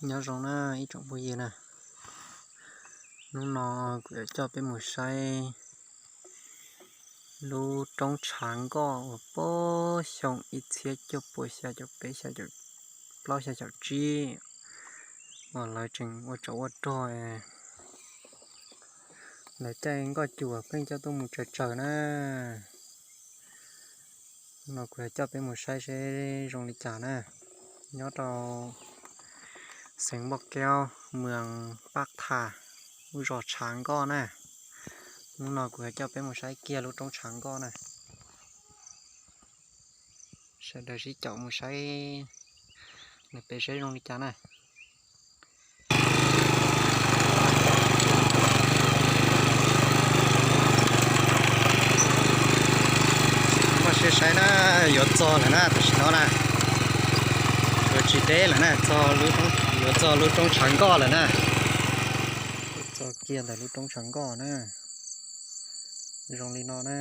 Nyob zoo na ib tsoom phooj ywg na, hnub no kuv yuav coj peb mus saib lub roob tshav nkoj uas puag xyoo ib txhiab cuaj pua xya caum peb, xya caum plaub, xya caum tsib uas lawv tseem ua tsov ua rog, lawv caij nkoj cuam pheej coj tuaj mus tsaws tsaws na. Hnub no kuv yuav coj peb mus saib seb zoo li cas na. Nyob rau xeev Npauj Keub, moos Paj Thas, lub zos tshav nkoj na. Hnub no kuv yuav coj peb mus saib kiag lub roob tshav nkoj na. Sawv daws sib caum mus saib nws pem seb zoo li cas na. Muaj siab saib na, yuav txog lawm na, tam sim no na, yuav tsis deb lawm na, yuav txog lub roob tshav nkoj lawm na. Txog kiag ntawm lub roob tshav nkoj na, zoo li no na.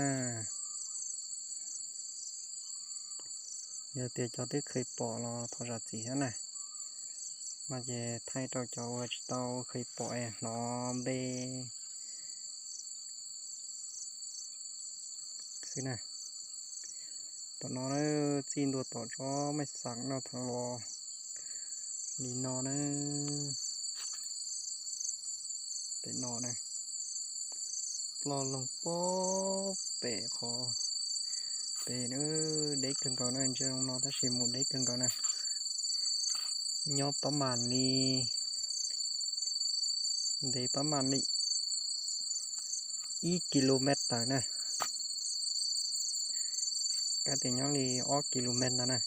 Yog tias cov twb kheev pom los thov zam txim thiab na, mas ces thaij rau cov uas tsis tau kheev pom es hnov npe xwb na. Tom no txij ntua tom tsob mej xas no thav los li no na. Pem no na, ploj loog pob pem qhov pem na, deb kawg nkaus na, ntsia zoo no tab sis mus deb kawg nkaus na. Nyob pab mam li, ntev pab mam li ib ki lu mev tawm na, kav tias nyob li ob ki lu mev ntawd na.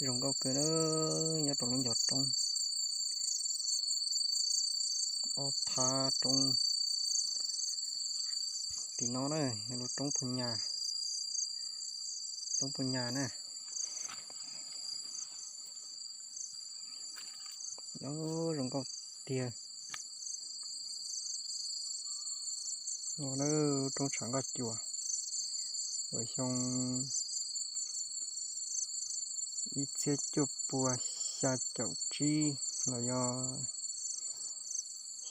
Zoo nkauj kawg na, nyob rau lub ncov roob, ob phab roob tim no na, yog lub roob Phu Nyas, roob Phu Nyas na. Zoo nkauj tiag. Lub roob tshav nkoj cuam uas xyoo ib txhiab cuaj pua xya caum tsib los yog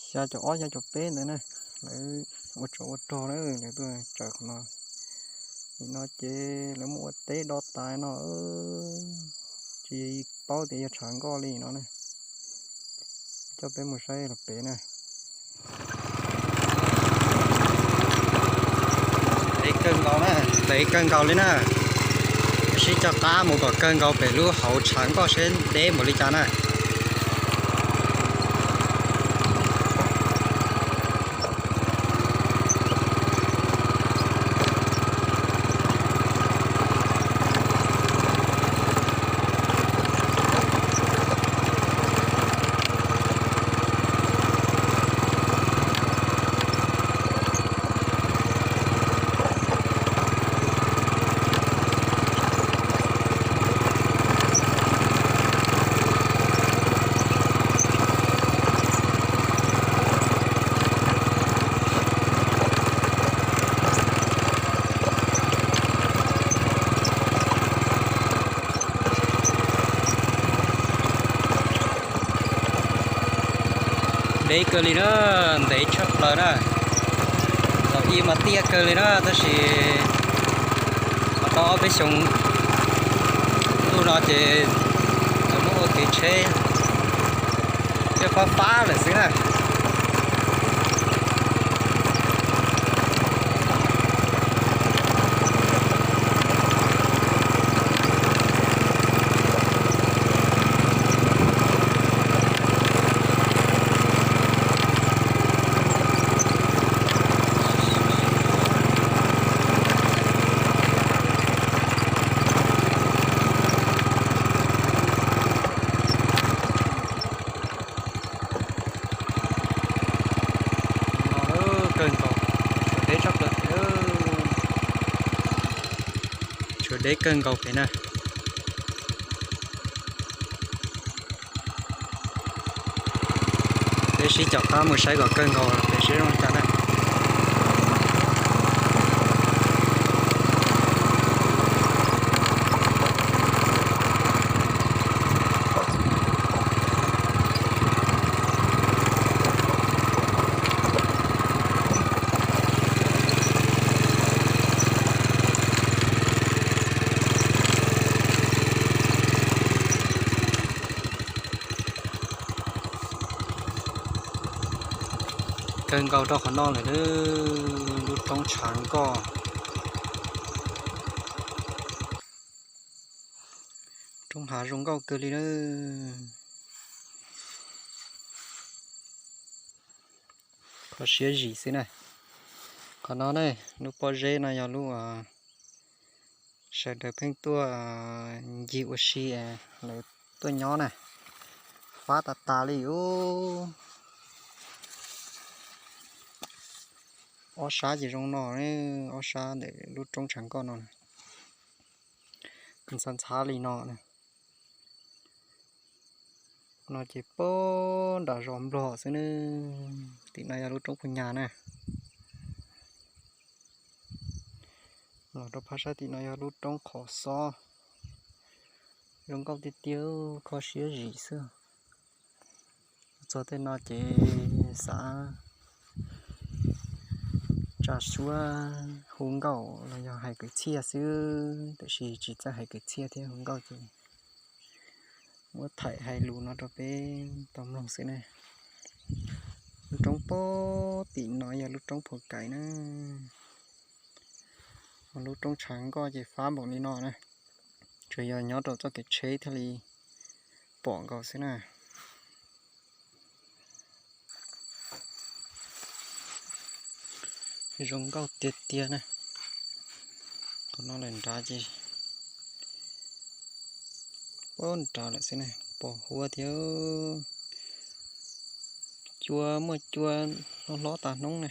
xya caum ob xya caum peb ntawd na, lawv ua tsov ua rog na, lawv tuaj tsaws qhov no. Nim no ces lawv muaj ua teb do tas no, tsis paub tias yog tshav nkoj li no na. Coj peb mus saib los pem na. Ntev kawg nkaus na, ntev kawg nkaus li na. Sib coj qab mus kom kawg nkaus pem lub hauv tshav nkoj seb deb npaum li cas na. Deb kawg li na, ntev tshaj plaws na. Thaum ub mas tiaj kawg li na, tab sis tau ob peb xyoos ntuj no ces lawv muab ua kev tsheb thiaj fab fab lawm xwb na. Kawg nkaus, tshuav deb tshaj plaws, tshuav deb kawg nkaus pem na. Peb sib caum qab mus saib kom kawg nkaus pem seb zoo li cas na. kawg nkaus rau qhov no lawm, lub roob tshav nkoj. Roob hav zoo nkauj kawg li na. Kho siab zim xwb na. Qhov no ne, lub pob zeb no yog lub sawv daws pheej tuaj ncig ua si, lawv tuaj nyob na. Fab tas tas li ub. Ob sab ces zoo no, ob sab ntawm lub roob tshav nkoj no, ntxhab ntxhab li no. No ces puag nram zos Nplog xwb ne. Tim no yog lub roob Phu Nyas na. Los rau phab sab tim no yog lub roob Qhov Xob. Zoo nkauj tiag tiag, kho siab zim xwb. Txog tej no ces xav tsa suab hu nkauj los yog hais kwv txhiaj xwb, tiam sis tsis txawj hais kwv txhiaj thiab hu nkauj ces muab thaim hais lus no rau peb tau mloog xwb ne. Lub roob puag tim no yog lub roob Phuv Kais na. Lub roob tshav nkoj ces fab npaum li no na, tsuas yog nyob rau txoj kev tsheb thiaj li pom nkaus xwb na. Zoo nkauj tiag tiag na. Qhov no lawm nrad ces puag nrad lawm xwb na, pos huab thiab. Cua, muaj cua hlob hlob tas hnub na.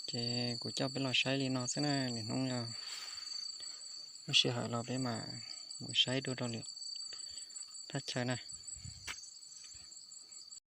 Ces kuv coj peb los saib li no xwb na, lwm hnub yog muaj sij hawm los peb mam mus saib dua rau lwm thaj chaw na.